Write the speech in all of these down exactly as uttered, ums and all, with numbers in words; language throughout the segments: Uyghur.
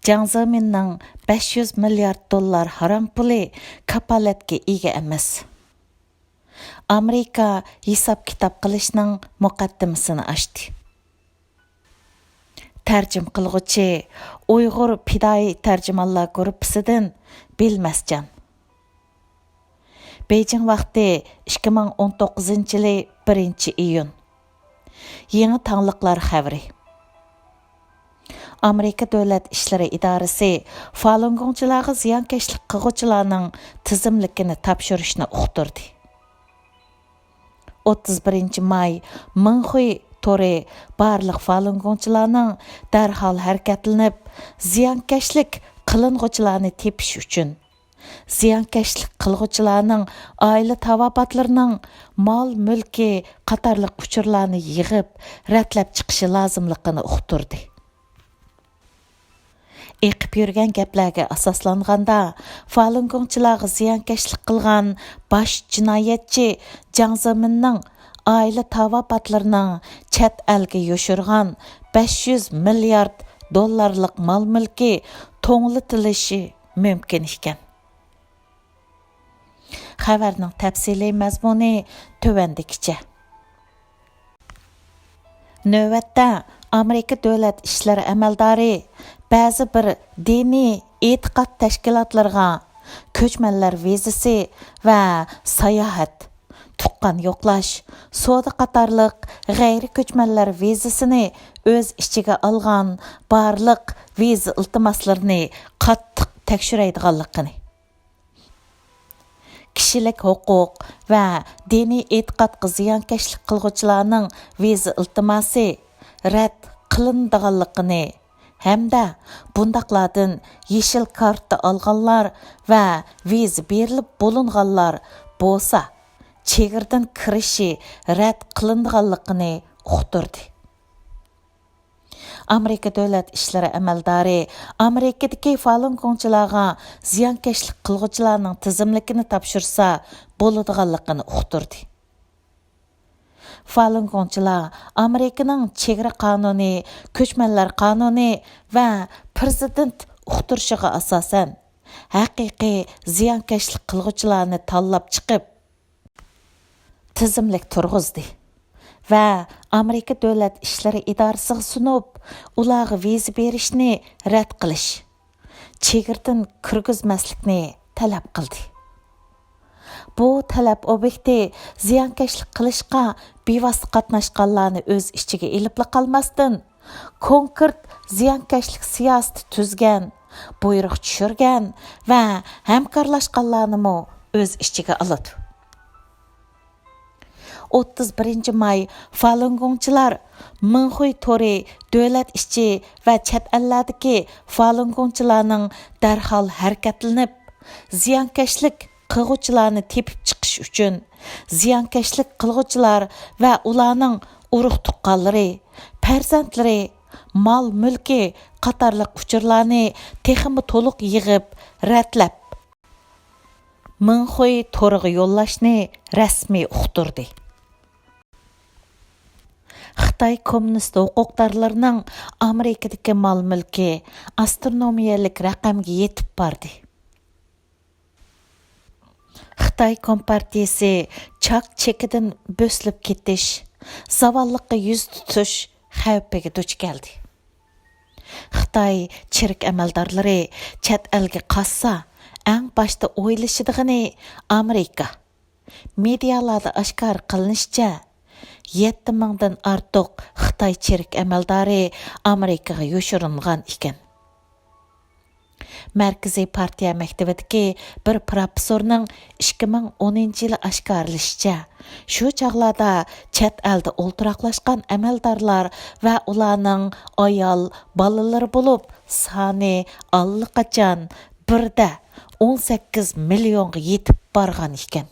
جاڭ زېمىننىڭ بەش يۈز مىليارد دوللار ھارام پۇلى كاپالەتكە ئىگە ئەمەس. ئامېرىكا ھېساب-كىتاب قىلىشنىڭ مۇقەددىمىسىنى ئاچتى. تەرجىمە قىلغۇچى، ئۇيغۇر پىدائىي تەرجىمانلار گۇرۇپپىسىدىن بىلمەسجان. بېيجىڭ ۋاقتى، ئىككى مىڭ ئون توققۇزىنچى يىلى بىرىنچى ئىيۇن. يېڭى تاڭلىقلار خەۋىرى. ئامېرىكا دۆلەت ئىشلىرى ئىدارىسى فالۇنگوڭچىلارغا زىيانكەشلىك قىلغۇچىلارنىڭ تىزىملىكىنى تاپشۇرۇشنى ئۇقتۇردى. ئوتتۇز بىرىنچى ماي، مىڭخۇي تورى بارلىق فالۇنگوڭچىلارنىڭ دەرھال ھەرىكەتلىنىپ، زىيانكەشلىك قىلىنغۇچىلارنى تېپىش ئۈچۈن، زىيانكەشلىك قىلغۇچىلارنىڭ ئائىلە تاۋابىئاتلىرىنىڭ مال-مۈلكى قاتارلىق ئۇچۇرلارنى يىغىپ، رەتلەپ چىقىشى لازىملىقىنى ئۇقتۇردى. ئېقىپ يۈرگەن گەپلەرگە ئاساسلانغاندا، فالۇنگوڭچىلارغا زىيانكەشلىك قىلغان باش جىنايەتچى جاڭ زېمىننىڭ ئائىلە تاۋابىئاتلىرىنىڭ چەت ئەلگە يوشۇرغان بەش يۈز مىليارد دوللارلىق مال-مۈلكى توڭلىتىلىشى مۇمكىن ئىكەن. خەۋەرنىڭ تەپسىلىي مەزمۇنى تۆۋەندىكىچە. نۆۋەتتە، ئامېرىكا دۆلەت ئىشلىرى ئەمەلدارى بەزى بىر دىنىي ئېتىقاد تەشكىلاتلىرىغا كۆچمەنلەر ۋىزىسى ۋە ساياھەت، تۇغقان يوقلاش، سودا قاتارلىق غەيرىي كۆچمەنلەر ۋىزىسىنى ئۆز ئىچىگە ئالغان بارلىق ۋىزا ئىلتىماسلىرىنى قاتتىق تەكشۈرەيدىغانلىقىنى، كىشىلىك ھوقۇق ۋە دىنىي ئېتىقادقا زىيانكەشلىك قىلغۇچىلارنىڭ ۋىزا ئىلتىماسى رەت قىلىنىدىغانلىقىنى ھەمدە بۇنداقلاردىن يېشىل كارتا ئالغانلار ۋە ۋىزا بېرىلىپ بولۇنغانلار بولسا، چېگرىدىن كىرىشى رەت قىلىنىدىغانلىقىنى ئۇقتۇردى. ئامېرىكا دۆلەت ئىشلىرى ئەمەلدارى ئامېرىكىدىكى فالۇنگوڭچىلارغا زىيانكەشلىك قىلغۇچىلارنىڭ تىزىملىكىنى تاپشۇرسا بولىدىغانلىقىنى ئۇقتۇردى. فالۇنگوڭچىلار ئامېرىكىنىڭ چېگرا قانۇنى، كۆچمەنلەر قانۇنى ۋە پىرېزىدېنت ئۇقتۇرۇشىغا ئاساسەن، ھەقىقىي زىيانكەشلىك قىلغۇچىلارنى تاللاپ چىقىپ، تىزىملىك تۇرغۇزدى ۋە ئامېرىكا دۆلەت ئىشلىرى ئىدارىسىغا سۇنۇپ، ئۇلارغا ۋىزا بېرىشنى رەت قىلىش، چېگرىدىن كىرگۈزمەسلىكنى تەلەپ قىلدى. بۇ تەلەپ ئوبيېكتى زىيانكەشلىك قىلىشقا بىۋاسىتە قاتناشقانلارنى ئۆز ئىچىگە ئېلىپلا قالماستىن، كونكرېت زىيانكەشلىك سىياسىتى تۈزگەن، بۇيرۇق چۈشۈرگەن ۋە ھەمكارلاشقانلارنىمۇ ئۆز ئىچىگە ئالىدۇ. ئوتتۇز بىرىنچى ماي، فالۇنگوڭچىلار مىڭخۇي تورى دۆلەت ئىچى ۋە چەت ئەللەردىكى فالۇنگوڭچىلارنىڭ دەرھال ھەرىكەتلىنىپ، زىيانكەشلىك قىلغۇچىلارنى تېپىپ چىقىش ئۈچۈن، زىيانكەشلىك قىلغۇچىلار ۋە ئۇلارنىڭ ئۇرۇق-تۇغقانلىرى، پەرزەنتلىرى، مال-مۈلكى قاتارلىق ئۇچۇرلارنى تېخىمۇ تولۇق يىغىپ، رەتلەپ، مىڭخۇي تورىغا يوللاشنى رەسمىي ئۇقتۇردى. خىتاي كوممۇنىست ھوقۇقدارلىرىنىڭ ئامېرىكىدىكى مال-مۈلكى ئاسترونومىيەلىك رەقەمگە يېتىپ باردى. خىتاي كومپارتىيىسى چاك چېكىدىن بۆسۈلۈپ كېتىش، زاۋاللىققا يۈز تۇتۇش خەۋپىگە دۇچ كەلدى. خىتاي چېرىك ئەمەلدارلىرى چەت ئەلگە قاچسا، ئەڭ باشتا ئويلىشىدىغىنى ئامېرىكا. مېدىيالاردا ئاشكارا قىلىنىشىچە، يەتتە مىڭدىن ئارتۇق خىتاي چېرىك ئەمەلدارى ئامېرىكىغا يوشۇرۇنغان ئىكەن. مەركىزىي پارتىيە مەكتىۋىدىكى بىر پروفېسسورنىڭ ئىككى مىڭ ئونىنچى يىلى ئاشكارىلىشىچە، شۇ چاغلاردا چەت ئەلدە ئولتۇراقلاشقان ئەمەلدارلار ۋە ئۇلارنىڭ ئايال، بالىلىرى بولۇپ، سانى ئاللىقاچان بىردە ئون سەككىز مىليونغا يېتىپ بارغان ئىكەن.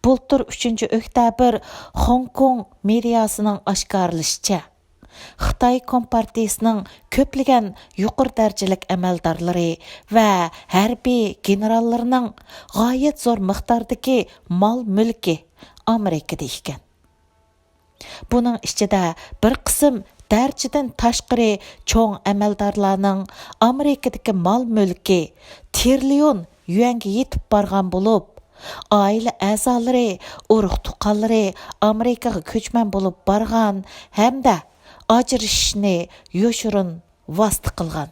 بۇلتۇر ئۈچىنچى ئۆكتەبىر خوڭكوڭ مېدىياسىنىڭ ئاشكارىلىشىچە، خىتاي كومپارتىيىسىنىڭ كۆپلىگەن يۇقىرى دەرىجىلىك ئەمەلدارلىرى ۋە ھەربىي گېنېراللىرىنىڭ غايەت زور مىقداردىكى مال-مۈلكى ئامېرىكىدا ئىكەن. بۇنىڭ ئىچىدە بىر قىسىم دەرىجىدىن تاشقىرى چوڭ ئەمەلدارلارنىڭ ئامېرىكىدىكى مال-مۈلكى تىرىليون يۈەنگە يېتىپ بارغان بولۇپ، ئائىلە ئەزالىرى، ئۇرۇق-تۇغقانلىرى ئامېرىكىغا كۆچمەن بولۇپ بارغان ھەمدە ئاجرىشىشنى يوشۇرۇن ۋاسىتە قىلغان.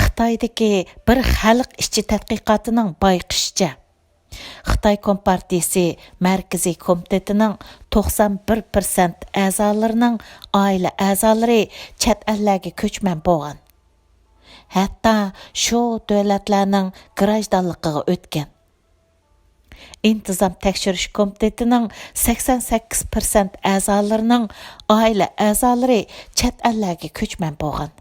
خىتايدىكى بىر خەلق ئىچى تەتقىقاتىنىڭ بايقىشىچە، خىتاي كومپارتىيىسى مەركىزىي كومىتېتىنىڭ توقسان بىر پىرسەنت ئەزالىرىنىڭ ئائىلە ئەزالىرى چەت ئەللەرگە كۆچمەن بولغان. ھەتتا شۇ دۆلەتلەرنىڭ گراژدانلىقىغا ئۆتكەن. ئىنتىزام تەكشۈرۈش كومىتېتىنىڭ سەكسەن سەككىز پىرسەنت ئەزالىرىنىڭ ئائىلە ئەزالىرى چەت ئەللەرگە كۆچمەن بولغان.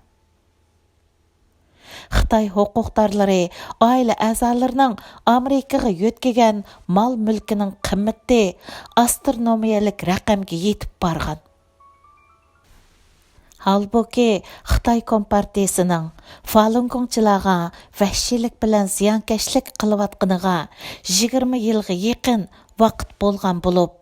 خىتاي ھوقۇقدارلىرى ئائىلە ئەزالىرىنىڭ ئامېرىكىغا يۆتكىگەن مال-مۈلكىنىڭ قىممىتى ئاسترونومىيەلىك رەقەمگە يېتىپ بارغان. ھالبۇكى، خىتاي كومپارتىيىسىنىڭ فالۇنگوڭچىلارغا ۋەھشىيلىك بىلەن زىيانكەشلىك قىلىۋاتقىنىغا يىگىرمە يىلغا يېقىن ۋاقىت بولغان بولۇپ،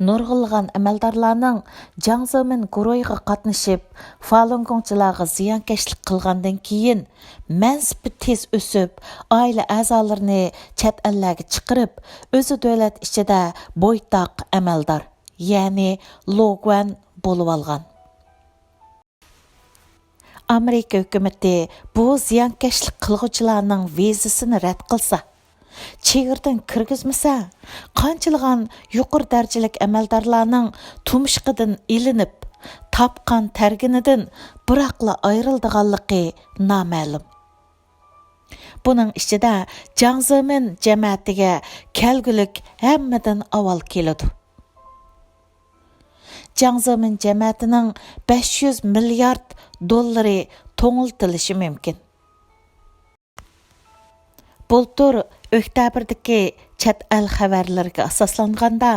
نۇرغۇنلىغان ئەمەلدارلارنىڭ جاڭ زېمىن گۇرۇھىغا قاتنىشىپ، فالۇنگوڭچىلارغا زىيانكەشلىك قىلغاندىن كېيىن، مەنسىپى تېز ئۆسۈپ، ئائىلە ئەزالىرىنى چەت ئەللەرگە چىقىرىپ، ئۆزى دۆلەت ئىچىدە بويتاق ئەمەلدار، يەنى لوگۇەن بولۇۋالغان. ئامېرىكا ھۆكۈمىتى بۇ زىيانكەشلىك قىلغۇچىلارنىڭ ۋىزىسىنى رەت قىلسا، چېگرىدىن كىرگۈزمىسە، قانچىلىغان يۇقىرى دەرىجىلىك ئەمەلدارلارنىڭ تۇمشۇقىدىن ئېلىنىپ، تاپقان تەرگىنىدىن بىراقلا ئايرىلىدىغانلىقى نامەلۇم. بۇنىڭ ئىچىدە جاڭ زېمىن جەمەتىگە كەلگۈلۈك ھەممىدىن ئاۋۋال كېلىدۇ. جاڭ زېمىن جەمەتىنىڭ بەش يۈز مىليارد دوللىرى توڭلىتىلىشى مۇمكىن. بۇلتۇر ئۆكتەبىردىكى چەت ئەل خەۋەرلىرىگە ئاساسلانغاندا،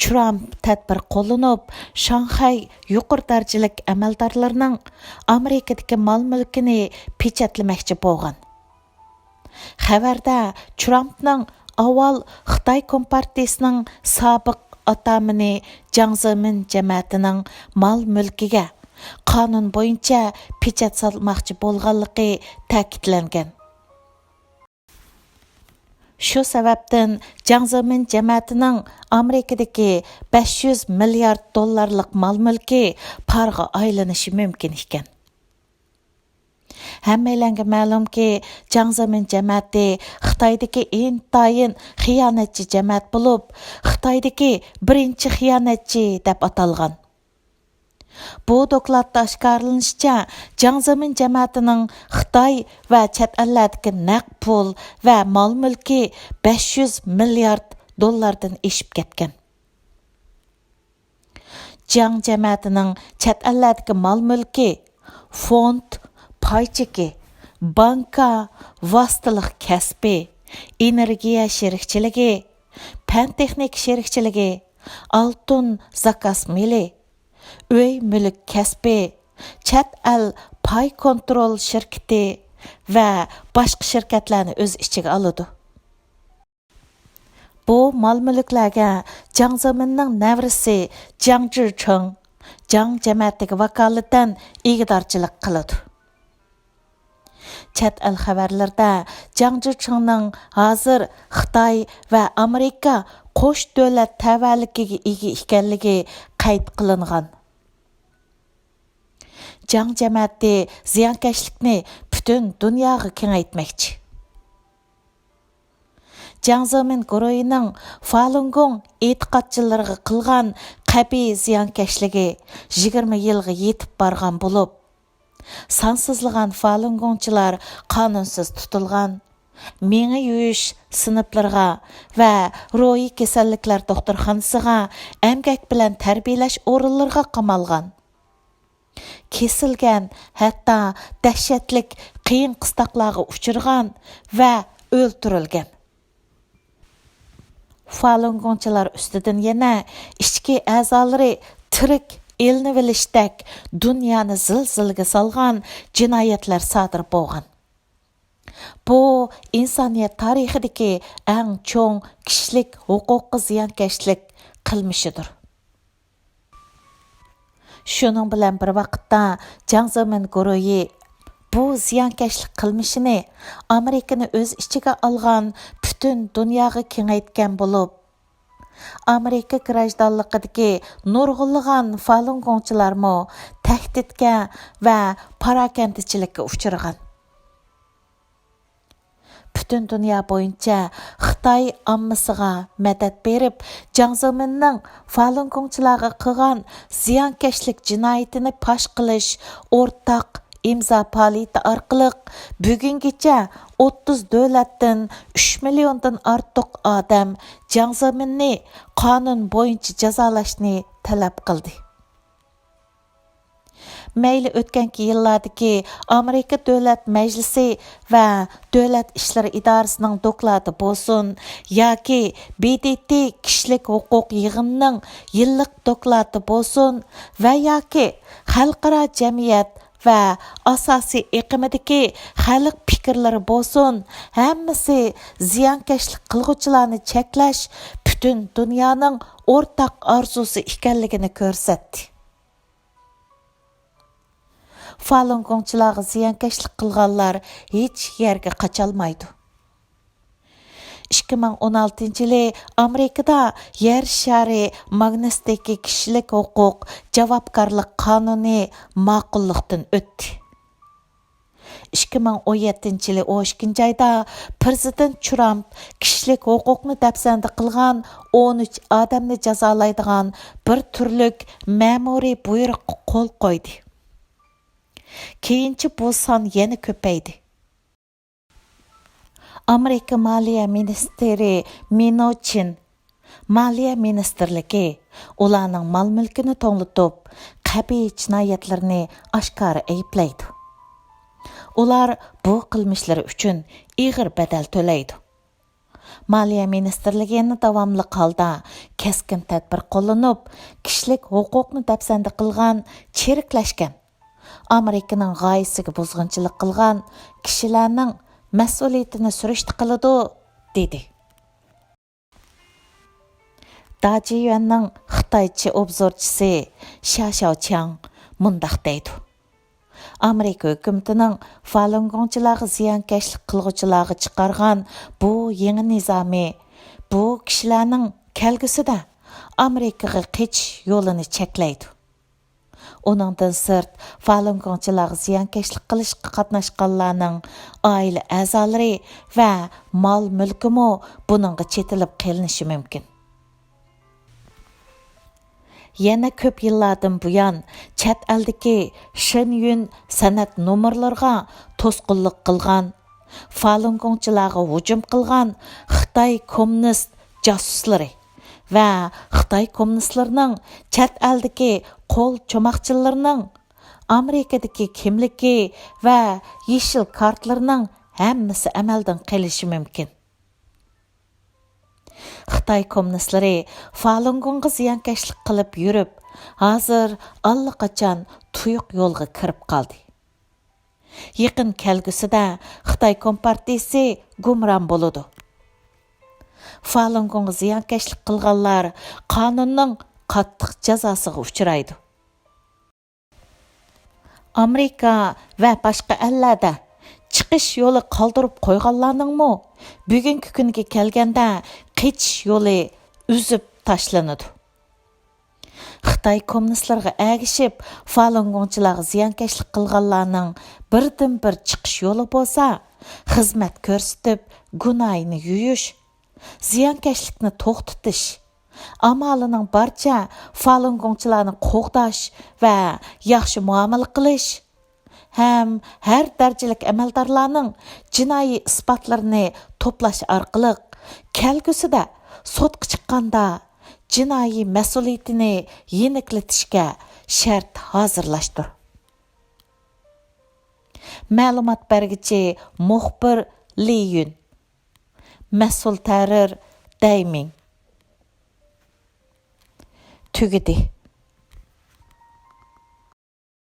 ترامپ تەدبىر قوللىنىپ، شاڭخەي يۇقىرى دەرىجىلىك ئەمەلدارلىرىنىڭ ئامېرىكىدىكى مال-مۈلكىنى پېچەتلىمەكچى بولغان. خەۋەردە ترامپنىڭ ئاۋۋال خىتاي كومپارتىيىسىنىڭ سابىق ئاتامىنى جاڭ زېمىن جەمەتىنىڭ مال-مۈلكىگە قانۇن بويىچە پېچەت سالماقچى بولغانلىقى تەكىتلەنگەن. شۇ سەۋەبتىن جاڭ زېمىن جەمەتىنىڭ ئامېرىكىدىكى بەش يۈز مىليارد دوللارلىق مال-مۈلكى پارغا ئايلىنىشى مۇمكىن ئىكەن. ھەممەيلەنگە مەلۇمكى، جاڭ زېمىن جەمەتى خىتايدىكى ئىنتايىن خىيانەتچى جەمەت بولۇپ، خىتايدىكى بىرىنچى خىيانەتچى دەپ ئاتالغان. بۇ دوكلاتتا ئاشكارىلىنىشىچە، جاڭ زېمىن جەمەتىنىڭ خىتاي ۋە چەت ئەللەردىكى نەق پۇل ۋە مال-مۈلكى بەش يۈز مىليارد دوللاردىن ئېشىپ كەتكەن. جاڭ جەمەتىنىڭ چەت ئەللەردىكى مال-مۈلكى، فوند، پاي چېكى، بانكا، ۋاسىتىلىق كەسپى، ئېنېرگىيە شېرىكچىلىكى، پەن-تېخنىكا شېرىكچىلىكى، ئالتۇن زاكاز مېلى، ئۆي-مۈلۈك كەسپى، چەت ئەل پاي كونترول شىركىتى ۋە باشقا شىركەتلەرنى ئۆز ئىچىگە ئالىدۇ. بۇ مال-مۈلۈكلەرگە جاڭ زېمىننىڭ نەۋرىسى جاڭ جىچىڭ جاڭ جەمەتىگە ۋاكالىتەن ئىگىدارچىلىق قىلىدۇ. چەت ئەل خەۋەرلىرىدە جاڭ جىچىڭنىڭ ھازىر خىتاي ۋە ئامېرىكا قوش دۆلەت تەۋەلىكىگە ئىگە ئىكەنلىكى قەيت قىلىنغان. جاڭ جەمەتى زىيانكەشلىكنى پۈتۈن دۇنياغا كېڭەيتمەكچى. جاڭ زېمىن گۇرۇھىنىڭ فالۇنگوڭ ئېتىقادچىلىرىغا قىلغان قەبىھ زىيانكەشلىكى يىگىرمە يىلغا يېتىپ بارغان بولۇپ، سانسىزلىغان فالۇنگوڭچىلار قانۇنسىز تۇتۇلغان، مېڭە يۇيۇش سىنىپلىرىغا ۋە روھىي كېسەللىكلەر دوختۇرخانىسىغا ئەمگەك بىلەن تەربىيەلەش ئورۇنلىرىغا قامالغان. كېسىلگەن، ھەتتا دەھشەتلىك قىيىن قىستاقلارغا ئۇچرىغان ۋە ئۆلتۈرۈلگەن. فالۇنگوڭچىلار ئۈستىدىن يەنە ئىچكى ئەزالىرى تىرىك ئېلىنىۋېلىشتەك دۇنيانى زىلزىلىگە سالغان جىنايەتلەر سادىر بولغان. بۇ ئىنسانىيەت تارىخىدىكى ئەڭ چوڭ كىشىلىك ھوقۇققا زىيانكەشلىك قىلمىشىدۇر. شۇنىڭ بىلەن بىر ۋاقىتتا، جاڭ زېمىن گۇرۇھى بۇ زىيانكەشلىك قىلمىشىنى ئامېرىكىنى ئۆز ئىچىگە ئالغان پۈتۈن دۇنياغا كېڭەيتكەن بولۇپ، ئامېرىكا گراژدانلىقىدىكى نۇرغۇنلىغان فالۇنگوڭچىلارمۇ تەھدىتكە ۋە پاراكەندىچىلىككە ئۇچرىغان. پۈتۈن دۇنيا بويىچە خىتاي ئاممىسىغا مەدەت بېرىپ، جاڭ زېمىننىڭ فالۇنگوڭچىلارغا قىلغان زىيانكەشلىك جىنايىتىنى پاش قىلىش ئورتاق ئىمزا پائالىيىتى ئارقىلىق بۈگۈنگىچە ئوتتۇز دۆلەتتىن ئۈچ مىليوندىن ئارتۇق ئادەم جاڭ زېمىننى قانۇن بويىچە جازالاشنى تەلەپ قىلدى. مەيلى ئۆتكەنكى يىللاردىكى ئامېرىكا دۆلەت مەجلىسى ۋە دۆلەت ئىشلىرى ئىدارىسىنىڭ دوكلاتى بولسۇن ياكى ب د ت كىشىلىك ھوقۇق يىغىنىنىڭ يىللىق دوكلاتى بولسۇن ۋە ياكى خەلقئارا جەمئىيەت ۋە ئاساسىي ئېقىمىدىكى خەلق پىكىرلىرى بولسۇن، ھەممىسى زىيانكەشلىك قىلغۇچىلارنى چەكلەش پۈتۈن دۇنيانىڭ ئورتاق ئارزۇسى ئىكەنلىكىنى كۆرسەتتى. فالۇنگوڭچىلارغا زىيانكەشلىك قىلغانلار ھېچ يەرگە قاچالمايدۇ. ئىككى مىڭ ئون ئالتىنچى يىلى ئامېرىكىدا يەر شارى ماگنىتسىدىكى كىشىلىك ھوقۇق جاۋابكارلىق قانۇنى ماقۇللۇقتىن ئۆتتى. ئىككى مىڭ ئون يەتتىنچى يىلى ئون ئىككىنچى ئايدا پىرېزىدېنت ترامپ كىشىلىك ھوقۇقنى دەپسەندە قىلغان ئون ئۈچ ئادەمنى جازالايدىغان بىر تۈرلۈك مەمۇرىي بۇيرۇققا قول قويدى. كېيىنچە بۇ سان يەنە كۆپەيدى. ئامېرىكا مالىيە مىنىستىرى مىنوچىن، مالىيە مىنىستىرلىكى ئۇلارنىڭ مال-مۈلكىنى توڭلىتىپ، قەبىھ جىنايەتلىرىنى ئاشكارا ئەيىبلەيدۇ. ئۇلار بۇ قىلمىشلىرى ئۈچۈن ئېغىر بەدەل تۆلەيدۇ. مالىيە مىنىستىرلىكى يەنە داۋاملىق ھالدا كەسكىن تەدبىر قوللىنىپ، كىشىلىك ھوقۇقنى دەپسەندە قىلغان، چىرىكلەشكەن، ئامېرىكىنىڭ غايىسىگە بۇزغۇنچىلىق قىلغان كىشىلەرنىڭ مەسئۇلىيىتىنى سۈرۈشتە قىلىدۇ، دېدى. داجيۈەننىڭ خىتايچە ئوبزورچىسى شيا شياۋچياڭ مۇنداق دەيدۇ: ئامېرىكا ھۆكۈمىتىنىڭ فالۇنگوڭچىلارغا زىيانكەشلىك قىلغۇچىلارغا چىقارغان بۇ يېڭى نىزامى بۇ كىشىلەرنىڭ كەلگۈسىدە ئامېرىكىغا قېچىش يولىنى چەكلەيدۇ. ئۇنىڭدىن سىرت، فالۇنگوڭچىلارغا زىيانكەشلىك قىلىشقا قاتناشقانلارنىڭ ئائىلە ئەزالىرى ۋە مال-مۈلكىمۇ بۇنىڭغا چېتىلىپ قېلىنىشى مۇمكىن. يەنە كۆپ يىللاردىن بۇيان چەت ئەلدىكى شېنيۈن سەنئەت نومۇرلىرىغا توسقۇنلۇق قىلغان، فالۇنگوڭچىلارغا ھۇجۇم قىلغان خىتاي كوممۇنىست جاسۇسلىرى ۋە خىتاي كوممۇنىستلىرىنىڭ چەت ئەلدىكى قول چوماقچىلىرىنىڭ ئامېرىكىدىكى كىملىكى ۋە يېشىل كارتىلىرىنىڭ ھەممىسى ئەمەلدىن قېلىشى مۇمكىن. خىتاي كوممۇنىستلىرى فالۇنگوڭغا زىيانكەشلىك قىلىپ يۈرۈپ، ھازىر ئاللىقاچان تۇيۇق يولغا كىرىپ قالدى. يېقىن كەلگۈسىدە خىتاي كومپارتىيىسى گۇمران بولىدۇ. فالۇنگوڭغا زىيانكەشلىك قىلغانلار قانۇننىڭ قاتتىق جازاسىغا ئۇچرايدۇ. ئامېرىكا ۋە باشقا ئەللەردە چىقىش يولى قالدۇرۇپ قويغانلارنىڭمۇ بۈگۈنكى كۈنگە كەلگەندە قېچىش يولى ئۈزۈپ تاشلىنىدۇ. خىتاي كوممۇنىستلىرىغا ئەگىشىپ، فالۇنگوڭچىلارغا زىيانكەشلىك قىلغانلارنىڭ بىردىنبىر چىقىش يولى بولسا، خىزمەت كۆرسىتىپ، گۇناھىنى يۇيۇش، زىيانكەشلىكنى توختىتىش، ئامالىنىڭ بارىچە فالۇنگوڭچىلارنى قوغداش ۋە ياخشى مۇئامىلە قىلىش، ھەم ھەر دەرىجىلىك ئەمەلدارلارنىڭ جىنايى ئىسپاتلىرىنى توپلاش ئارقىلىق، كەلگۈسىدە سوتقا چىققاندا جىنايى مەسئۇلىيىتىنى يېنىكلىتىشكە شەرت ھازىرلاشتۇر. مەلۇمات بەرگۈچى مۇخبىر لى يۈن. مەسئۇل تەھرىر دەي مىڭ. تۈگىدى.